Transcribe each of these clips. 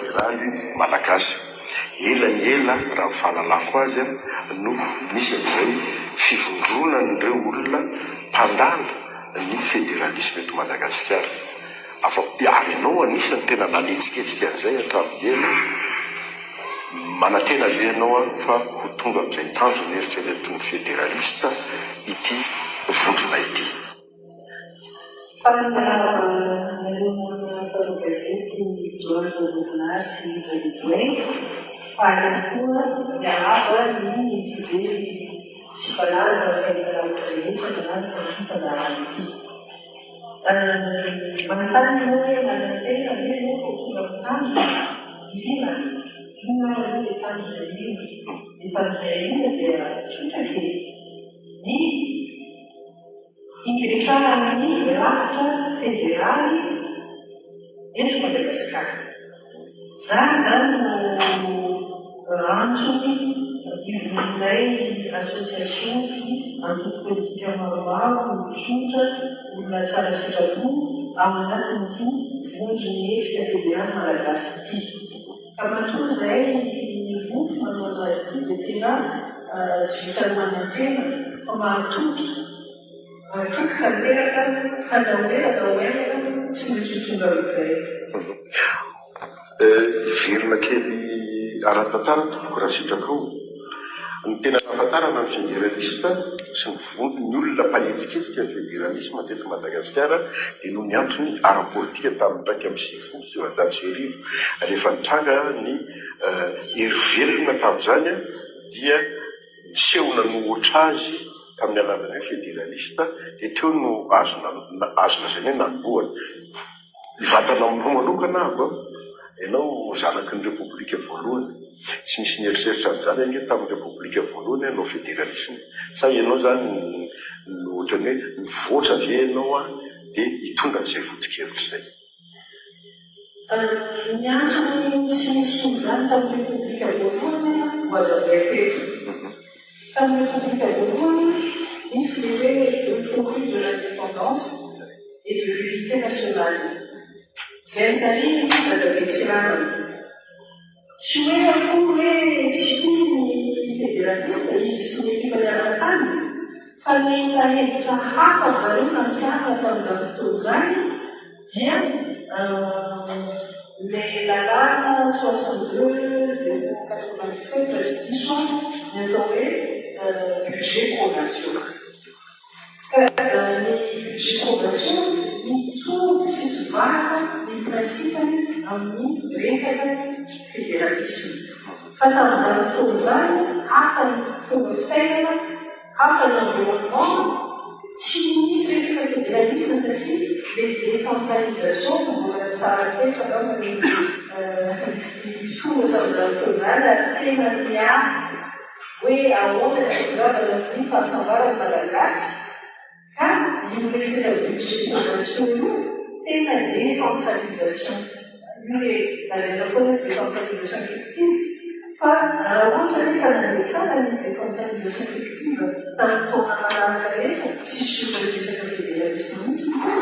Federaly Malagasy. Ela ny ela, raha ny fahalalako azy, no nisy an'izay fivondronan'ireo olona mpandala ny federalisma eto Madagasikara. Afa, ary ianao anisan'ny tena nanetsiketsika an'izay hatramin'ny ela. Manantena ve ianao fa ho tonga amin'izay tanjona eritreretin'ny federalista ity vondrona ity? Faly miarahaba anareo namana mpanao gazety Joel Rakotonary sy Johnny Boy. Faly ihany koa miarahaba ny mpijery sy mpanaraka ny fahitalavitra rehetra manaraka ity fandaharana ity. Manontany ianao hoe manantena ve ianao fa ho tonga amin'ny tanjona? Irina, inona ary aloha ilay tanjona irina? Ny tanjona irina dia tsotra e! Ny hipetrahan'ny rafitra federaly eto Madagasikara. Izany izany no antony ivorianay association sy antoko politika maromaro, olon-tsotra, olona tsara sitrapo ao anatin'ity vondron'ny hetsika federaly malagasy ity. Ka matoa izay nirofo manohana azy ity dia tena tsy vitan'ny manantena fa mahatoky, mahatoky tanteraka fa na ho ela na ho haingana tsy maintsy ho tonga amin'izay. Hiverina kely ara-tantara tompoko raha sitrakao. Ny tena nahafantarana ny federalista sy ny vondron'ny olona mpanetsiketsika ny federalisma teto Madagasikara dia noho ny antony ara-politika tamin'ny 1991. Rehefa nitranga ny hery velona tamin'izany dia niseho nanohotra azy tamin'ny alalan'ny hoe federalista dia teo no azo azo lazaina hoe nanombohana. Mivantana aminao manokana aho an! Ianao zanaky ny Repoblika voalohany. Tsy nisy nieritreritra an'izany ange tamin'ny Repoblika voalohany hanao federalisme. Sa ianao izany no ohatran'ny hoe mivoatra ve ianao an dia hitondra an'izay foto-kevitra izay? Ny antony tsy nisian'izany tamin'ny Repoblika voalohany no hazavaiko eto. Tamin'ny Repoblika voalohany, nisy ilay hoe euphorie de l'indépendance et de l'unité nationale, izay notarihin'i Dadabe Tsiranana. Tsy hoe akory hoe tsy tia ny federalista izy sy ny ekipa niaraka taminy, fa nahita hevitra hafa ry zareo nampiharina tamin'izany fotoana izany, dia ilay lalàna 62 097 raha tsy diso aho, ny atao hoe budget provinciaux. Ka ny budget provinciaux mitovy tsisy vahana ny principe-ny amin'ny resaka fédéralisme. Fa tamin'izany fotoana izany hafa ny fomba fisainana, hafa ny environnement, tsy nisy resaka fédéralisme satria le décentralisation no mbola tsara toetra angamba ny tonga tamin'izany fotoana izany ary tena niahy hoe ahoana ny hahatongavana amin'ny fahasambaran'ny Malagasy ka io resaka budget provinciaux io tena décentralisation io le lazaina foana hoe décentralisation effective fa raha ohatra hoe ka nandeha tsara ny décentralisation effective tamin'ny taona manaraka rehetra tsisy olona resaka fédéralisme mihitsy ny teo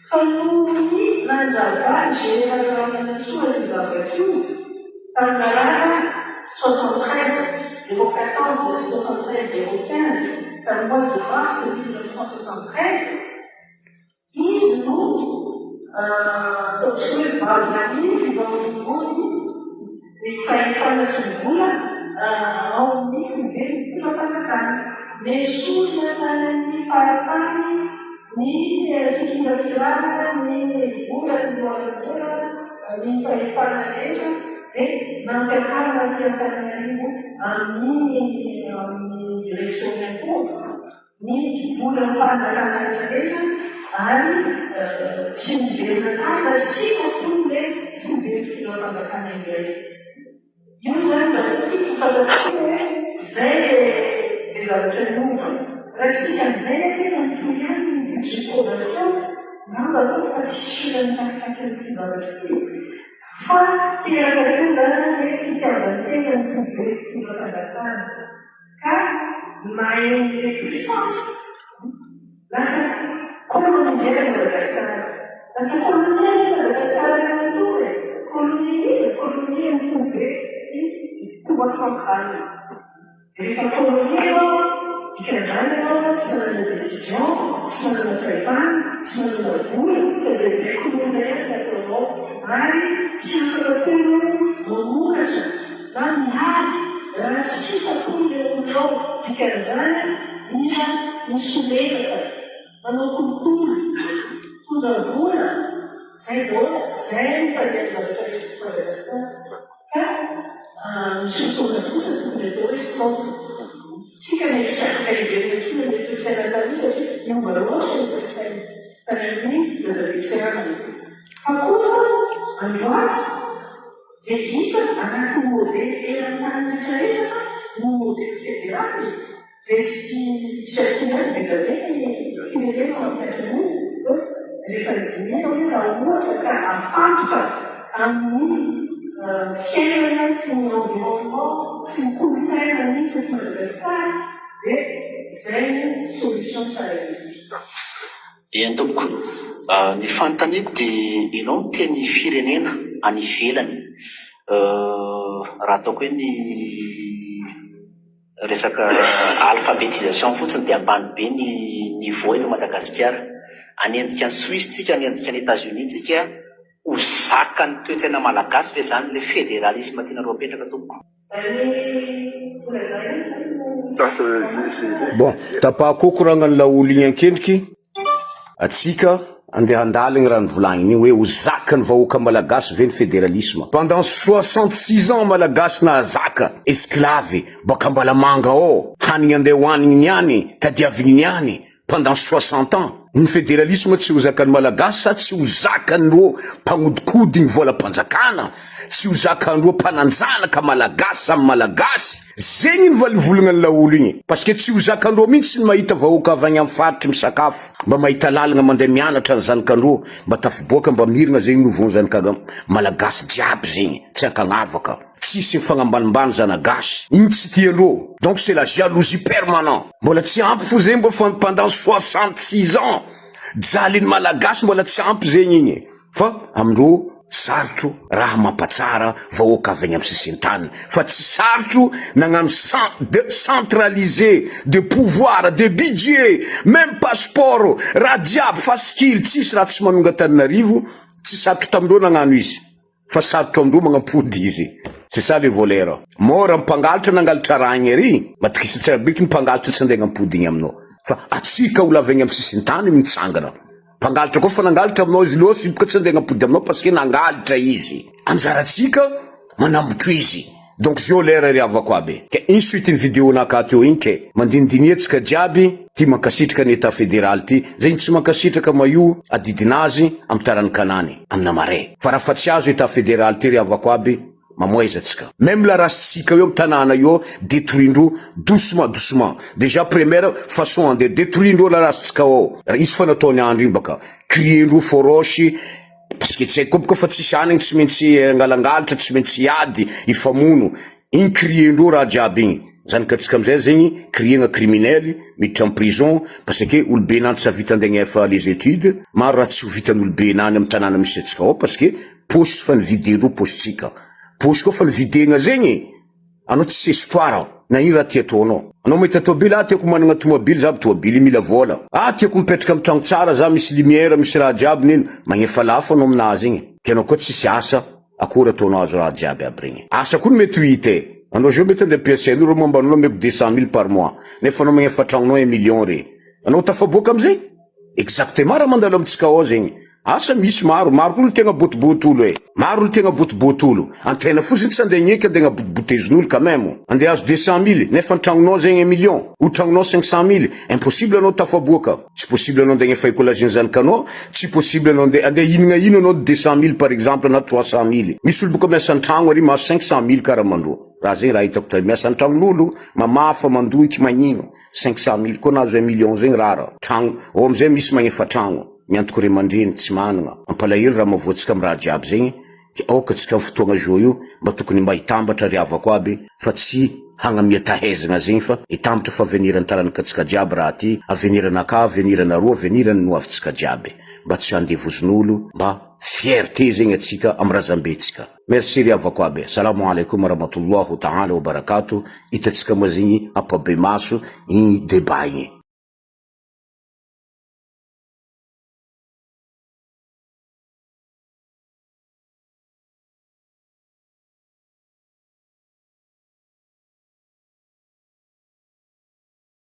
Fa noho ny nandravan'i Général Ramanantsoa io zavatra io tamin'ny lalàna 73 014 sy 73 015 tamin'ny mois de mars 1973, izy no ataontsika hoe babon'ny fivarombony ny fahefana sy ny vola ao amin'ny foiben'ny fitondram-panjakana. Nesorina tany amin'ny faritany ny fikirakirana ny vola, ny loharam-bola, ny fahefana rehetra dia nampiakarina aty Antananarivo amin'ny amin'ny direction ny impôt ny volam-panjakana rehetra rehetra ary tsy miverina tany raha tsy akory ilay foiben'ny fitondram-panjakana indray. Io zany mba tiako ho fantatsika hoe zay le zavatra niova. Raha tsisy an'izay anefa mitohy ihany ny budget provincial, ngamba ataoko fa tsisy olona mitakitaky an'ity zavatra ity e. Fa teraka teo zany le fitiavan-tena ny foibe fitondram-panjakana. Ka mahay le puissance. Lasa colonisé i Madagasikara. Lasa colonie anie Madagasikara manontolo e. Colonie iza? Colonie ny foibe, ny pouvoir central. Rehefa colonie ianao, dikan'izany ianao tsy manana décision, tsy manana fahefana, tsy manana vola fa izay baikon'olona ihany no ataonao ary tsy afaka koa ianao mamokatra na miady raha tsy sitrapon'ilay olona ao. Dikan'izany mila misolelaka, manao kolikoly, mitondra vola, izay daholo, izay no falehan'ny zavatra rehetra eto Madagasikara. Ka misy fotoana kosa tokony atao hoe stop. Tsika mety tsy afaka hiverina intsony amin'ilay toe-tsaina taloha satria niova loatra ilay toe-tsaina tany amin'ny dadabe Tsiranana. Fa kosa androany dia hita anatin'ny modely eran-tany rehetra rehetra fa ny modely federal Izay tsy tsy haiko ihany be dia be ny firenena mampiatra an'io hoe rehefa dinihina hoe raha ohatra ka afantoka amin'ny fiainana sy ny environnement sy ny kolontsaina misy eto Madagasikara dia izay no solution tsara indrindra. Eny tompoko. Ny fanontaniako dia ianao miteny firenena any ivelany raha ataoko hoe ny Resaka alphabetisation fotsiny dia ambany be ny niveau eto Madagasikara. Hanenjika an'i Suisse tsika, hanenjika an'i Etats Unis tsika, ho zakan'ny toetsaina malagasy ve zany le fédéralisme tianareo apetraka tompoko? Bon, tapahako koragna ny laolo igny ankendriky. Atsika andeha handalina raha nivolagniny io hoe ho zakan'ny vahoaka malagasy ve ny federalisme? Pendant 66 ans malagasy nahazaka esclave baka Ambalamanga ao, hanigny andeha hohanigny niany, tadiavigny niany pendant 60 ans. Ny federalisme tsy ho zakan'ny malagasy sa tsy ho zakan'ireo mpagnodikodigny volam-panjakana? Tsy ho zakan-droa mpananjanaka malagasy samy malagasy zegny ny valivolagna laolo igny parce que tsy ho zakan-droa mintsy ny mahita vahoaka avy agny am faritry misakafo mba mahita lalagna mandeha mianatra ny zanakan-droa mba tafiboaka mba mirigna zegny nouveau zanaka malagasy jiaby zegny tsy ankagnavaka tsisy mifagnambanimbany zanagasy igny tsy tiandreo donc c'est la jalousie permanent mbola tsy ampy fo zegny mba fa pendant 66 ans jalin'ny malagasy mbola tsy ampy zegny igny. Fa amindreo sarotro raha mampatsara vahoaka avy agny am sisintany fa tsy sarotro nagnano de centralisé de pouvoir de budget même passeport raha jiaby fasikily tsisy raha tsy manonga Antananarivo tsy sarotro tamindreo nagnano izy fa sarotro amindreo magnampody izy c'est ça le voleur mora mpangalatra nangalatra raha agny ary matokisa tsara beky mpangalatra tsy andeha agnampody igny aminao fa atsika olo avy agny am sisintany mitsangana Mpangalatra koa fa nangalatra aminao izy loha siboka tsy andeha agnapody aminao parce que nangalatra izy. Anjarantsika manambotro izy. Donc zao lera ry havako aby e. Ke iny suite ny video naka teo iny ke. Mandinidiniha tsika jiaby ty mankasitraka ny etat federal ty. Zegny tsy mankasitraka maio adidinazy am tarankanany amina marais. Fa raha fa tsy azo etat federal ty ry havako aby Mamoaiza tsika. Même la race tsika eo am tanàna io detruit ndreo doucement doucement. Déjà première façon andeha detruit ndreo la race tsika ao. Izy fa nataony andro iny baka crier ndreo foroche parce que tsy haiko koa boka fa tsisy anigny tsy maintsy hangalangalatra tsy maintsy hiady hifamono. Igny crier ndreo raha jiaby igny. Zany ka tsika amizay zegny crier-na criminel miditra am prison parce que olobe nany tsy havita andeha agnefa les études. Maro raha tsy ho vitan'olobe nany am tanàna misy antsika ao parce que Paosy fa nividendreo paositsika. Paosy koa fa nividegna zegny e! Anao tsisy espoir na ino raha tia ataonao. Anao mahita tôbily, ah tiako managna tomobily za, tomobily mila vôla. Ah tiako mipetraka am tragno tsara za misy lumière misy raha jiaby nino. Magnefa lafo anao aminazy igny. Ke anao koa tsisy asa, akory ataonao azo raha jiaby aby regny. Asa koa no mety ho hita e! Anao zao mety andeha ampiasain'olo reo momba anao omeko 200 mille par mois. Nefa anao magnefa tragnonao un million re. Anao tafaboaka amizay? Exactement raha mandalo amintsika ao zegny. Asa misy maro, maro koa olo tegna botibôty olo e! Maro olo tegna botibôty olo. Antegna fotsiny tsy andeha agneky andeha agnabotibotezin olo quand même. Andeha azo 200 mille nefa ny tragnonao zegny un million ou tragnonao 500 mille, impossible anao tafaboaka. Tsy possible anao andeha agnefa écolage ny zanakanao, tsy possible anao andeha andeha hihinagna ino anao 200 mille par exemple na 300 mille. Misy olo boka miasa antragno ary mahazo 500 mille karaha-mandroa. Raha zegny raha hitako tary miasa antragnon'olo, mamafa, mandoky, magnino. 500 mille koa nahazo un million zegny rara. Tragno, ao amizay misy magnefa tragno. Miantoko ray aman-dreny tsy managna. Mampalahelo raha mahavoantsika am raha jiaby zegny. Ke aoka tsika am fotoagna zao io mba tokony mba hitambatra ry havako aby fa tsy hagnamia tahaizagna zegny fa hitambatra fa avenir ny taranakatsika jiaby raha ty, avenir anakahy, avenir anareo, avenir ny hoavitsika jiaby. Mba tsy handevozin'olo, mba fierté zegny atsika am razambentsika. Merci ry havako aby. Salamo alaikum warahmatullah ta'ala wabarakato, hitantsika moa zegny ampabemaso igny debat igny.